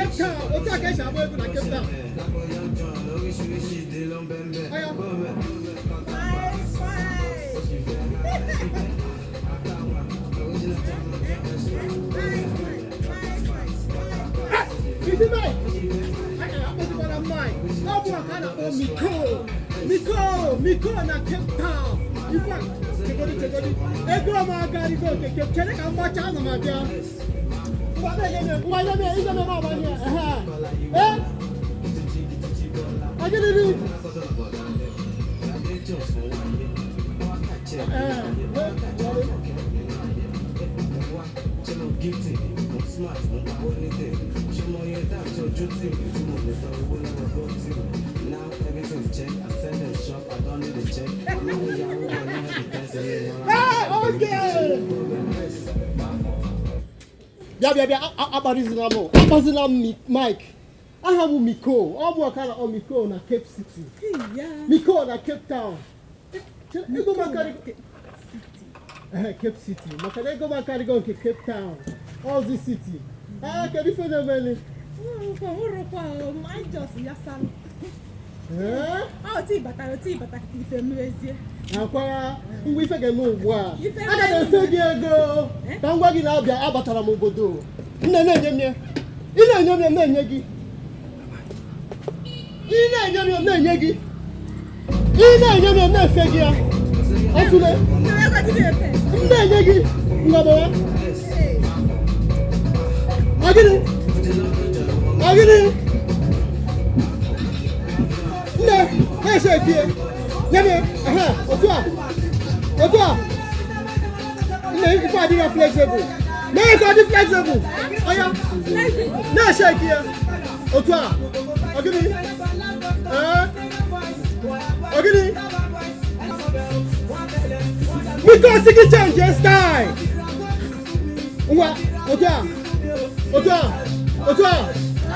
Cape Town, otu a ka esi agba egwu na Cape Town. Ọya. Isi Mike, akpọzikwara Mike, ọ bụ maka a na-akpọ Miko, Miko, Miko na Cape Town. Ife a, chegodi chegodi, ego m agarịgo nke Cape, chere ka m gbachaa ana m abịa. Ngwa na-enye m, ngwa nye m, inye m agbanye, ehe. Eh? Agịnị dị? Eh, wee, Hey, okay. Bịa bịa bịa, akparịzila m, akpọzila m Mike. Aha m Miko, ọ bụ ọka na ọ Miko na Cape City. Miko na Cape Town. Ego m akarịgo Cape City, maka na ego m akarịgo nke Cape Town. Ọzi City. Ee, kedu ife na-emeli? Ee? Akwa ngwa ife ga-eme ugbu a. Aga m efe gị ego. Ka m gwa gị na abịa abatara m obodo. Nne na-enye m ya. Ị na-enye m ya, m na-enye gị. Ị na-enye m ya, m na-enye gị. Ị na-enye m ya, m na-efe gị ya. Ọtụle. M na-enye gị. Ngwa gbawa. Ọ gịnị? Ọ gịnị? Nne, na-ese etie. Nye m ya. Aha, otu a. Otu a. Nne, ife adịghị flexible. Mee ka ọ dị flexible. Ọya. Na-ese etie. Otu a. Ọ gịnị? Ee? Ọ gịnị? Biko sị gị change style. Ngwa, otu a. Otu a. Otu a.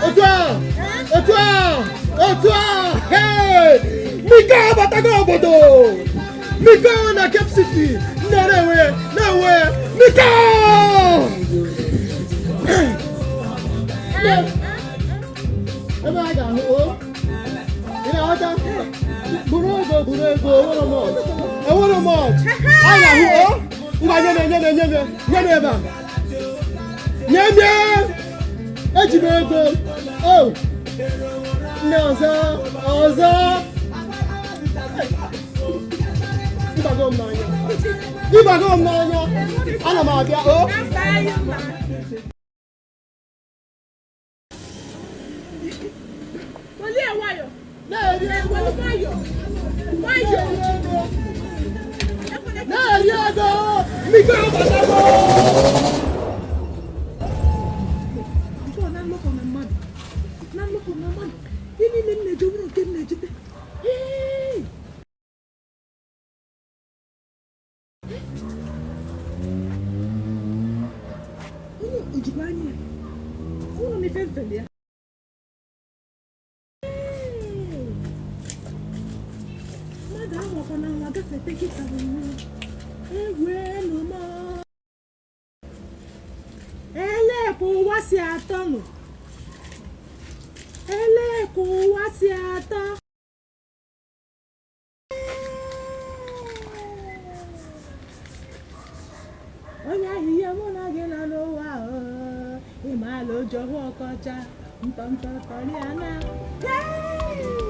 Otu a. Otu a. Otu a. Hey! Miko abatago obodo. Miko na Cape City. Ndị na-enwe na-enwe Miko! Nne, ebe a ga-ahụ o. Ị na-aghọta? Buru ego, buru ego, enwere m ọt. Enwere m ọt. A ga-ahụ o. Ngwa nye m, nye m, nye m, nye m ebe a. Nye m. Eji m ego. O. Nne ọzọ, ọzọ. Ịbago m n'anya. Ịbago m n'anya. Ana m abịa o. Na-eri ego. Na-eri ego. Miko abatago. Na nlọkọ na mmadụ, ihe niile m na-eje bụrụ nke m na-ejete. Ee! Onye ojikwa anya ya ụlọ na ife mfele ya. Ee! Mmadụ anwakwa na nwa gafete kịta bụ mmụọ egwu m. Elee ka ụwa si atọ nụ? Elee ka ụwa si atọ? Onye ahịhịa mụ na gị nọ n'ụwa o, ịmaala ojohu ọkọcha ntọntọ tọrịa na. Hey!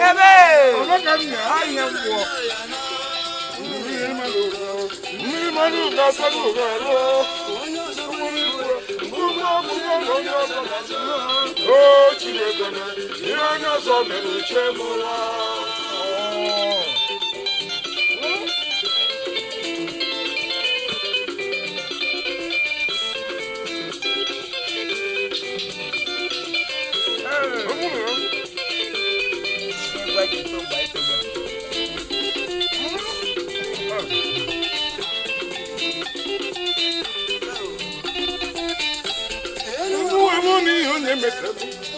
Ebe! Ahịa ngwọ. Mmiri mmanụ ga-asago ga-arụ. O Chineke, ihe onye ọzọ mere uche mụla.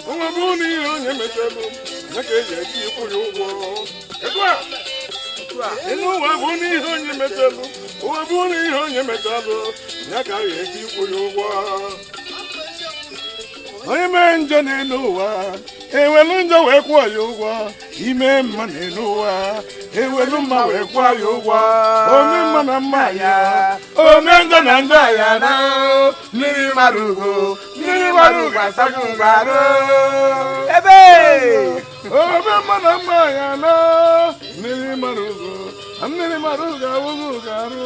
Nwa bụ na ihe onye metalụ ya ka eji eji ịkwụ ya ụgwọ. Elu ụwa bụ na ihe onye metalụ, ụwa bụ na ihe onye metalụ ya ka a ga-eji ịkwụ ya ụgwọ. Onye mee njọ n'elu ụwa ewelu njọ wee kwụọ ya ụgwọ. Ime mma n'elu ụwa ewelu mma wee kwụọ ya ụgwọ. Ome mma na mma ya, ome njọ na njọ ya na mmiri mara ugo, mmiri mara ugo asaghị mgbarụ. Ebe ome mma na mma ya na mmiri mara ugo, mmiri mara ugo awụghị ugo arụ.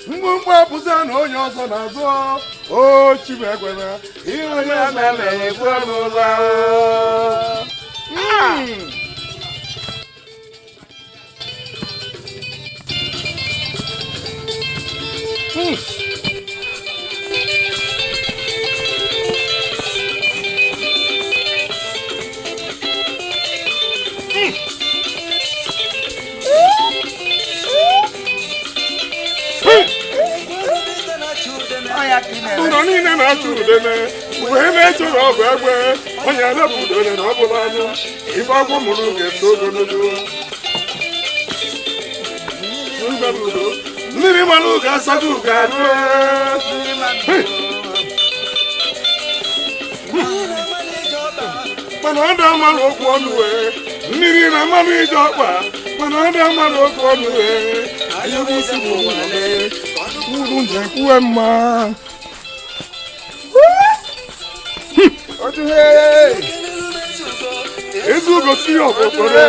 Mgbumgbu apụta na onye ọzọ na-azụ. O Chimekwena, ihe onye ọzọ mere ekwu n'ụlọ. Ụlọ niile na-achụ udene wee na-eche na ọ bụ egbe, onye arapụ udene na ọ bụla anụ. Ife agwọ mụrụ ga-eto ogologo. Mmiri mmanụ ga-asago ugo arụ. Mana ọ da mmanụ okwu ọnụ wee, mmiri na mmanụ ije ọkpa, mana ọ da mmanụ okwu ọnụ wee. Anyị bụ isi bụ nwale, uru nje kwuwe mma. Ezugo chi ọfọkpọrọ,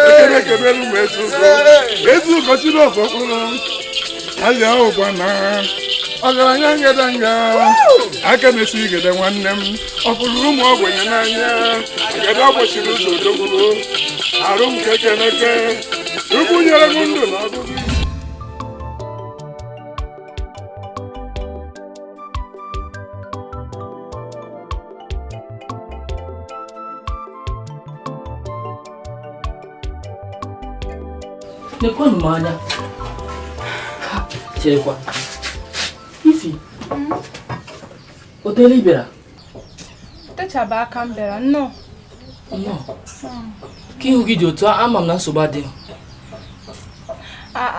ekere ekebelu m ezugo. Ezugo chi ọfọkpọrọ, alịa ụgwa na ọgaranya ngede nga. Aka na-esi igede nwanne m, ọ fụrụ ụmụ ogbenye n'anya. Agada gbochiri ụzọ odogwuru, arụ m kekeneke. Chukwu nyere m ndụ na ọgụgụ. Nekwanụ m anya. Cherekwa. Ifi. O teela ị bịara? Techaba aka m bịara nnọọ. Nnọọ. Ka ihu gị dị otu a, ama m na nsogbu adịghị.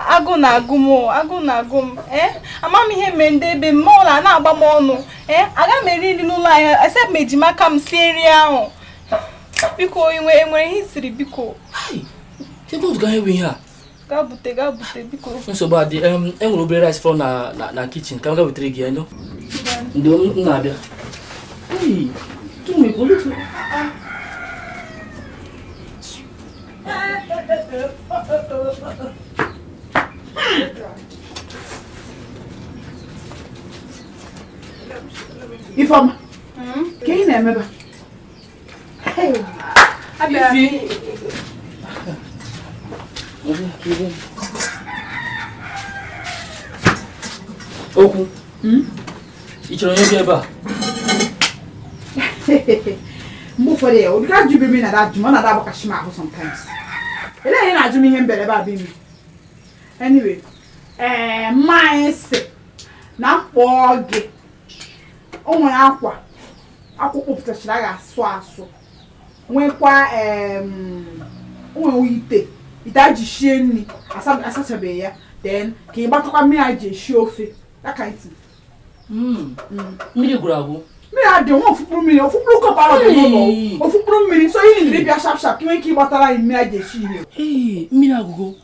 Agụ na-agụ m, agụ na-agụ m. Ama m ihe mere ndị ebe m ụlọ na-agba m ọnụ. Aga m eri nri n'ụlọ anyị except ma eji m aka m sie nri ahụ. Biko enwere ihe isiri biko. Ebe otu gaghị enwe ihe a. Gaa bute biko. Nsogbu adị, enwere obere rice fọrọ na kichin ka m gaa wetere gị ya nọ. Ndị m na-abịa. Ifeọma, ka ị na-emebe? Ifi. Okwu. Ị chọrọ onye bi ebe a? Mgbe ụfọdụ ya, ụdịka ajụ ibe m na-ada ajụ m, ọ na-ada agbakashi m ahụ sometimes. Elee ihe na-ajụ m ihe m bịara ebe a bụ ime? Anyway, mma anyị sị na mkpọ gị o nwere akwa kpụpụtachara a ga-asụ asụ, nwekwa o nwere ite a ji shie nri asachabeghị ya, then ka ị gbatakwa mmiri a ji esi ofe. That kind thing. Mmiri gwụrụ agwụ. Mmiri adị nwa ofukpuru mmiri, ofukpuru kọp ahụ dị n'ụlọ, ofukpuru mmiri, so ihe niri bịa sharp sharp ka nwee ike ịgbatara anyị mmiri a ji esi ihe. Ee, mmiri agwụgo.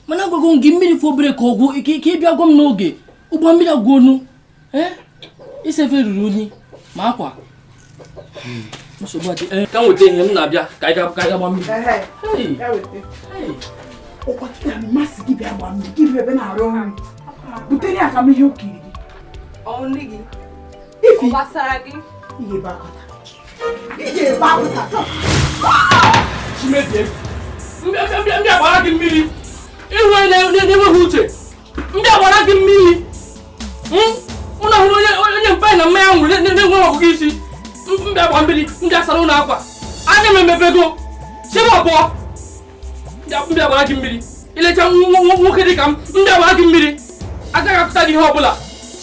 Mana agwago m gị mmiri fọ obere ka ọgwụ ka ị bịa gwa m n'oge. Ụgbọ mmiri agwụonu. Ise efe ruru unyi ma akwa. Nsogbu adị. Ka m weta ihe m na-abịa ka anyị ga gba mmiri. Ụkwa kịta mmasị Ife ebe na-arụ nri butere ya ka m ihe okiri gị. Ọ nri gị? Ifi. Ọ gbasara gị? Ị ga-ebe akwa taa. Ị ga-ebe akwa taa. Chimedie, ndị agbara gị mmiri. Ịhụ onye na-enweghị uche. Ndị agbara gị mmiri. Ụnụ hụrụ onye mpa na mmanya nwụrụ na-enweghị ọgụgụ isi. Ndị agba mmiri, ndị asara ụlọ akwa. Anya m emepego. Chebe abụọ. Ndị agbara gị mmiri. Ilecha nwoke dị ka m, ndị agbara gị mmiri. Agaghị akụta gị ihe ọbụla.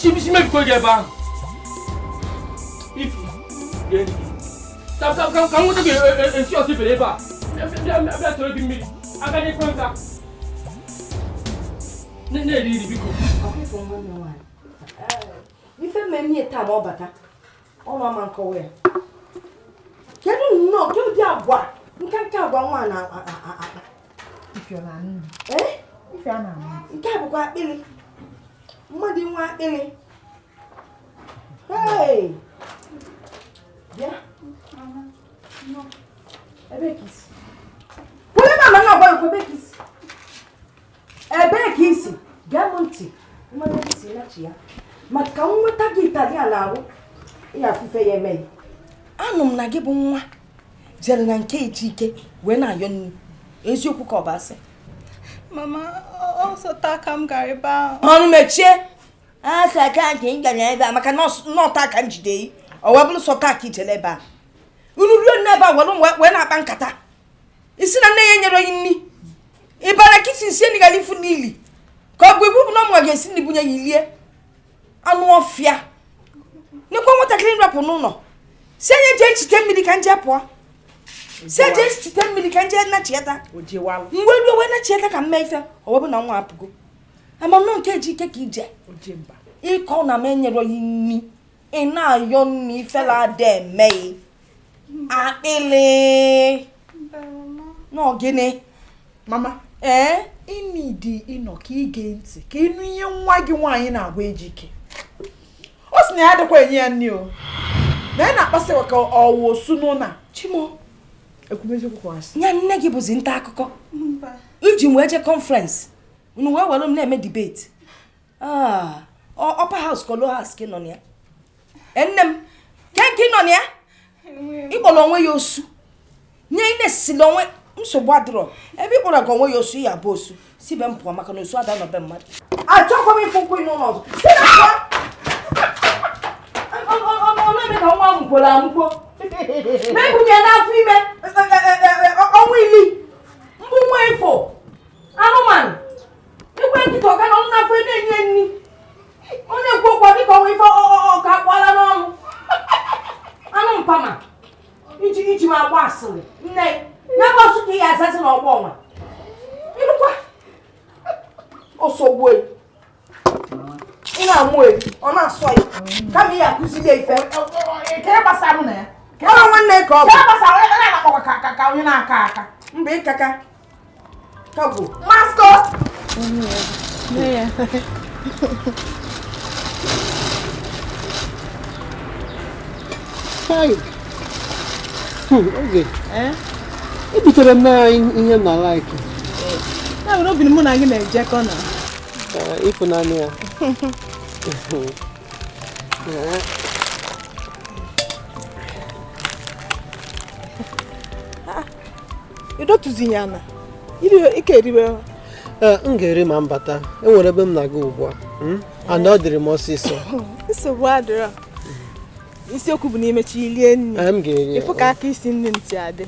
Chimebikọ gị ebe ahụ. Ifi, ka m nweta gị esi ọsọ ibere ebe a. Bịa tụrụ gị mmiri. Agaghị ekwe nka. Na-eri nri biko. Ife mmemme taa ma ọ bata ọnụ ama nkọwa ya. Kedu nnọọ kedu agwa nka agwa nwa na-akpa? Nke a bụkwa akpịrị. Mmadụ nwe akpịrị. Hey! Bịa. Ebee ka isi? Kwụrụ ebe a ma na-agwa gị ebee ka isi? Ebee ka isi? Gee m ntị. Mmanụ isi nachi ya. Maka nweta gị Italian arụ, ị ga-afụfe ya eme ya. Anụ m na gị bụ nwa jere na nke Ejike wee na-ayọ nnu. Eziokwu ka ọ bụ asị? Mama, ọsọ taa ka m gara ebe ahụ. Ọnụ mechie. Asị aka nke m gara ebe a maka nọọta aka m jide yi. Ọ wee bụrụ sọ taa ka ijele ebe a. Unu ruo n'ebe a were wee na-akpa nkata. Isi na nne ya nyere onye nri. Ịbara kichin sie nri gara ifu n'ili. Ka ọ bụ ibu bụ na ọmụnwa ga-esi nri bunye ya ilie. Anụ ọfịa. Nekwa nwatakịrị nrapụ n'ụlọ. Si enye jee chite mmiri ka nje pụọ. Si eje chite mmiri ka nje nachieta. Mgbe ruo wee nachieta ka m mee ife. Ọ wee bụ na nwa apụgo. Amamnọ nke Ejike ka ije. Ịkọ na m enyere ya nri. Ị na-ayọ nri ifela ada emeghị. Akpịlị. N'ogene. Mama. Ee? Ịnịdị ịnọ ka ige ntị ka ịnụ ihe nwa gị nwaanyị na-agwa Ejike. O si na ya adịkwa enye ya nri o. Na ya na-akpasị ka ọwụ osu n'ụlọ. Chimo. Ekwumeziokwu kwa asị. Ya nne gị bụzi nta akụkọ. Iji wee jee conference. Unu wee were m na-eme debate. Ah, upper house ka lower house ka ị nọ na ya. Nne m, ke nke ị nọ na ya? Ịkpọrọ onwe ya osu. Nye ị na-esili onwe nsogbu adịrọ. Ebe ị kpọrọ gị onwe ya osu, ya bụ osu. Si be m pụọ maka na osu ada nọ be mmadụ. Achọkwa m ịfụ nkwụ n'ụlọ ọzọ. Si na pụọ. Ọ na-eme ka nwa ahụ kworo amụkwo. Na-ebunye n'afọ ime ọnwa ili. Mbụ nwa ifo. Anụmanụ. Igwe nkịta ọga na ọnụ n'afọ na-enye nri. Ọ na-ekwu okwu dịka ọnwa ife ọka akpọla n'ọnụ. Anụ mpama. Iji m agba asịrị. Nne, ya bụ ọsụ ka ị ga-azazi n'ọgbọ ọnwa. Ịnụkwa. Ọsọ gbuo ya. Ị na-amụ eri, ọ na-asọ ya. Kama ị ga-akụzili ya ife. Ka ị gbasara na ya. Ọrụ nwanne ka ọ bụ. Ka ị gbasara onye na-akpọkwa ka onye na-aka aka. Mba ịkaka. Kagwo. Masko. Hey. Oge. E butere m na ihe m na-like. Ya nwere obi mụ na gị na-ejekọ na. Ịfụnanya ya. Ịdọtụzi ya na ike eriwe. Ee, m ga-eri ma m bata. Enwere ebe m na-aga ugbu a. And ọ dịrị m ọsịsọ. Nsogbu adịrọ. Isiokwu bụ na imechi ilie nri. M ga-eri. Ịfụ ka aka isi nri m si adị.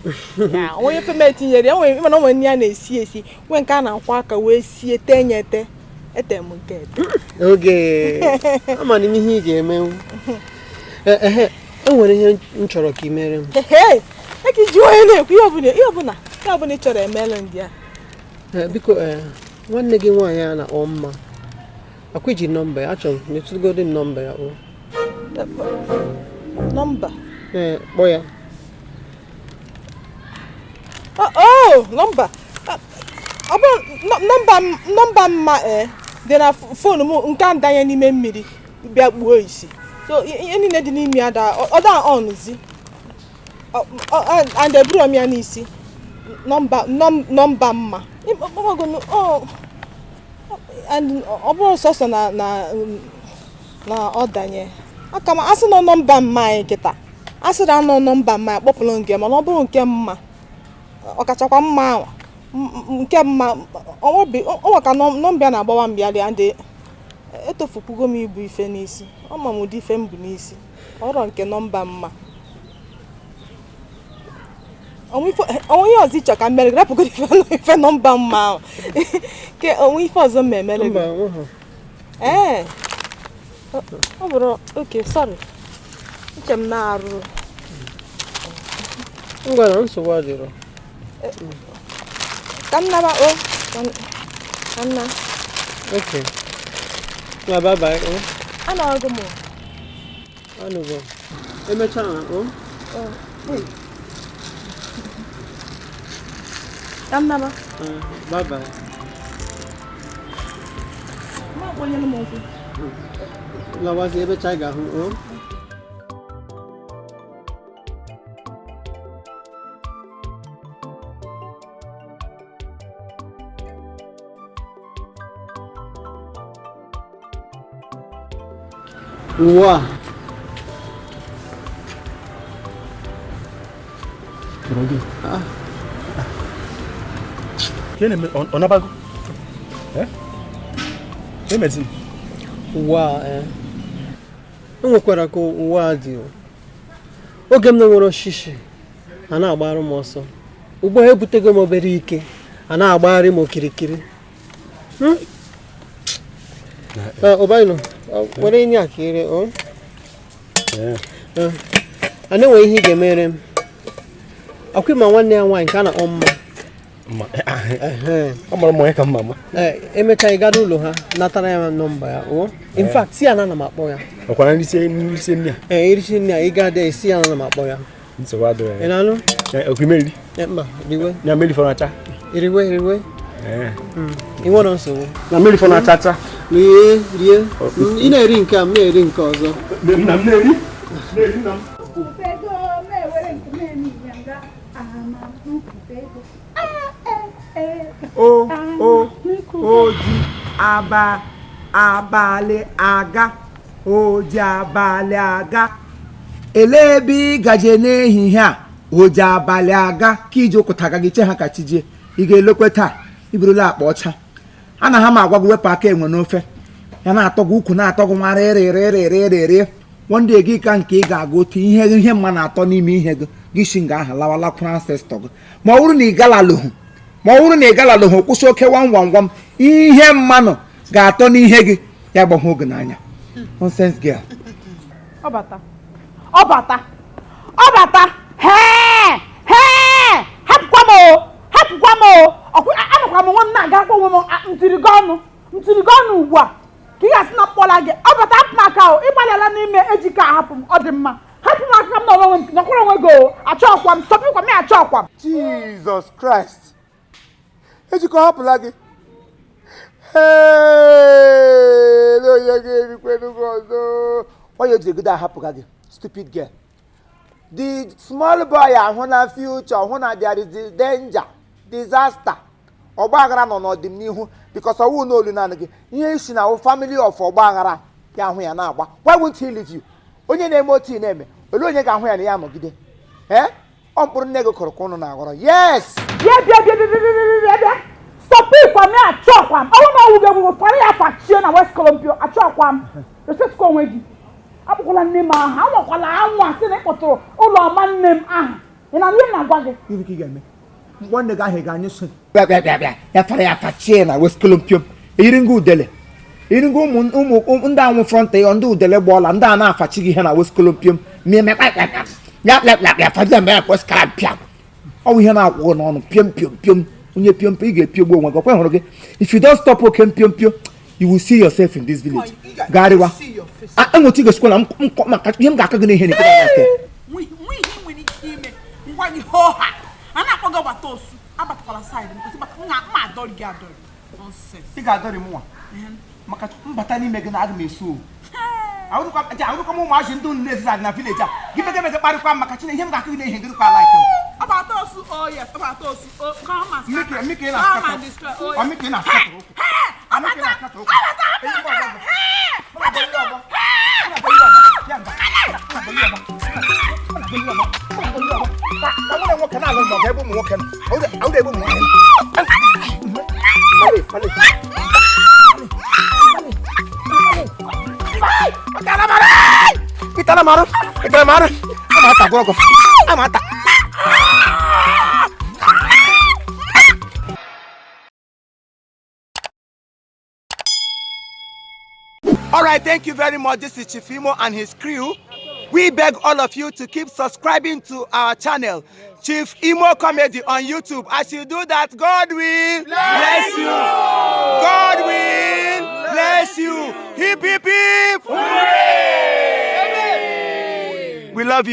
Onye fe m etinyere ya, mana onwe nri a na-esi esi, nwee nke a na-akwọ aka wee sie tee nye ete. Ete m nke ete. Oge, ama m ihe ị ga-emenwu. Ehe, enwere ihe m chọrọ ka ị mere m. Ehe, eke ji onye na-ekwu ihe ọbụla ihe ọbụla ihe ọbụla ị chọrọ emelụ ndị a. Biko, nwanne gị nwaanyị a na-akpọ Mma. Akwa iji nọmba ya, achọrọ m metụgodi m nọmba ya o. Nọmba? Ee, kpọọ ya. Oh, nọmba. Ọ bụ nọmba mma dị na foonu m nke a danye n'ime mmiri bịa kpuo isi. So ihe niile dị n'ime ya da ọ da ọnụzi. And eburu m ya n'isi. Nọmba mma. And ọ bụrụ sọsọ na na na ọ danye aka m asị nọ nọmba mma anyị kịta asị na anọ nọmba mma anyị kpọpụrụ nke mana ọ bụrụ nke mma ọkachakwa mma ahụ nke mma ọnwa ka nọmba ya na-agbawa mbịarị and etofukwugo m ibu ife n'isi ọ ma m ụdị ife m bụ n'isi ọrọ nke nọmba mma onwe ihe ọzọ ịchọ ka m mere gị rapụgoro ife nọmba mma ahụ ke onwe ife ọzọ m emere gị ee ọ bụrụ oke sorry uche m na-arụ ngwa na nsogbu adịrọ ka m naba o ka m na okay na bye bye o anọghị m anụgo emechaa na o ka m naba bye bye ma akpọnyere m okwu lawazi ebecha ị ga-ahụ o ụwa ọ nabago emezi ụwa enwekwara ka ụwa dị oge m na-enwere oshishi a na-agbara m ọsọ ugbu a ebutego m obere ike a na-agbagharị m okirikiri ụbaino were enyi a ka ire o a na-enwe ihe ị ga-emere m akwụ ma nwanne ya nwaanyị nke a na-akpọ mma ọ mara mma ka mma emechaa ị gaa n'ụlọ ha natara ya nọmba ya o in fact si ya na ana m akpọ ya ọkwara nri nri a ee irichi nri a ị gaa dị esi ya na ana m akpọ ya nsogbu adịghị ị na-anụ okwu meriri mba riwe na mmiri fọrọ acha iriwe iriwe ị nwere nsogbu na mmiri fọrọ acha acha rie rie ị na-eri nke a m na-eri nke ọzọ nna m na-eri nna m O o oji aba abalị aga oji abalị aga elee ebe ị gaje n'ehihie a oji abalị aga ka iji ụkụta gị che ha ka chi jie ị ga-elekwe taa iburula akpa ọcha a na ha ma agwa gị wepụ aka enwe n'ofe ya na-atọ gị ukwu na-atọ gị nwa rịrịrịrịrịrị one gị ka nke ị ga-aga otu ihe ihe mma na-atọ n'ime ihe gị gị si nga aha lawa lakwuru ancestor gị ma ọ bụrụ na ị galalụhụ ma ọ bụrụ na ị galalụhụ kwụsị oke gwam gwam gwam ihe mmanụ ga-atọ n'ihe gị ya gbahụ oge n'anya nonsense girl. Ọ bata ọ bata ọ bata hee hee hapụkwa m o hapụkwa m o anọkwa m onwe m na-agakwa onwe m ntirigo ọnụ ugbu a ka ị ga-asị na mkpọla gị ọ bata hapụ m aka o ịgbalịala n'ime ejike ahapụ m ọ dị mma hapụ m aka m nọrọ onwe m nọkwara onwe gị o achọọkwa m stọpịkwa m achọọkwa m. Jesus Christ ejikọ hapụla gị onye ga-erikwenu gị ọzọ onye ejiri ahapụga gị stupid girl the small boy ahụ na future hụ na there is danger disaster ọgbaghara nọ n'ọdịnihu because ọwụ n'olu naanị gị ihe isi na family of ọgbaghara ya ahụ ya na-agba why won't he leave you onye na-eme otu ị na-eme olee onye ga-ahụ ya na ya nọgide ee ọ mkpụrụ nne gị kụrụ ka ụnụ na-aghọrọ yes bịa bịa bịa bịa bịa bịa bịa stọpụ ikwa m achọkwa m ọnwụ na ọwụ gị egwugwu kwara ya fachie na West Columbia achọkwa m resetkwa onwe gị akpọkwala nne m aha anwakwala anwa sị na ị kpọtụrụ ụlọ ọma nne m aha ị na ihe m na-agwa gị gịnị ka ị ga-eme mkpọ nne gị ahụ ị ga-anyụ so bịa bịa bịa bịa ya fara ya fachie na West Columbia eyiri ngị udele eyiri ngị ụmụ ndị anwụ front ya ndị udele gbọọla ndị a na-afachi gị ihe na West Columbia mmemme ya bịa bịa bịa faji ya West Columbia ọ bụ ihe na-akwụ gị n'ọnụ pịom pịom pịom onye pịom pịom ị ga-epiogbu onwe gị ọkwa hụrụ gị if you don't stop oke mpịom pịom you will see yourself in this village garịwa enweta igosikwa na maka ihe m ga-aka gị n'ihe na ekpe ị ga-adọrị m nwa maka mbata n'ime gị na aga m eso ahụrụkwa m ụmụazị ndị unu na-eziza na vileji a gị mege mege kparịkwa m maka Chineke ihe m ga-akụ gị n'ihe gịrịkwa like m nwoke nọ. Ọ ebe ụmụ nwaanyị nọ. Male, male. Ịtara mara! Ịtara mara! Ịtara mara! Ama ata gwọgọ. Ama ata. All right, thank you very much. This is Chief Imo and his crew. We beg all of you to keep subscribing to our channel, Chief Imo Comedy on YouTube. As you do that, God will bless you. God will bless you. Hip, hip, hip. Hooray! We love you.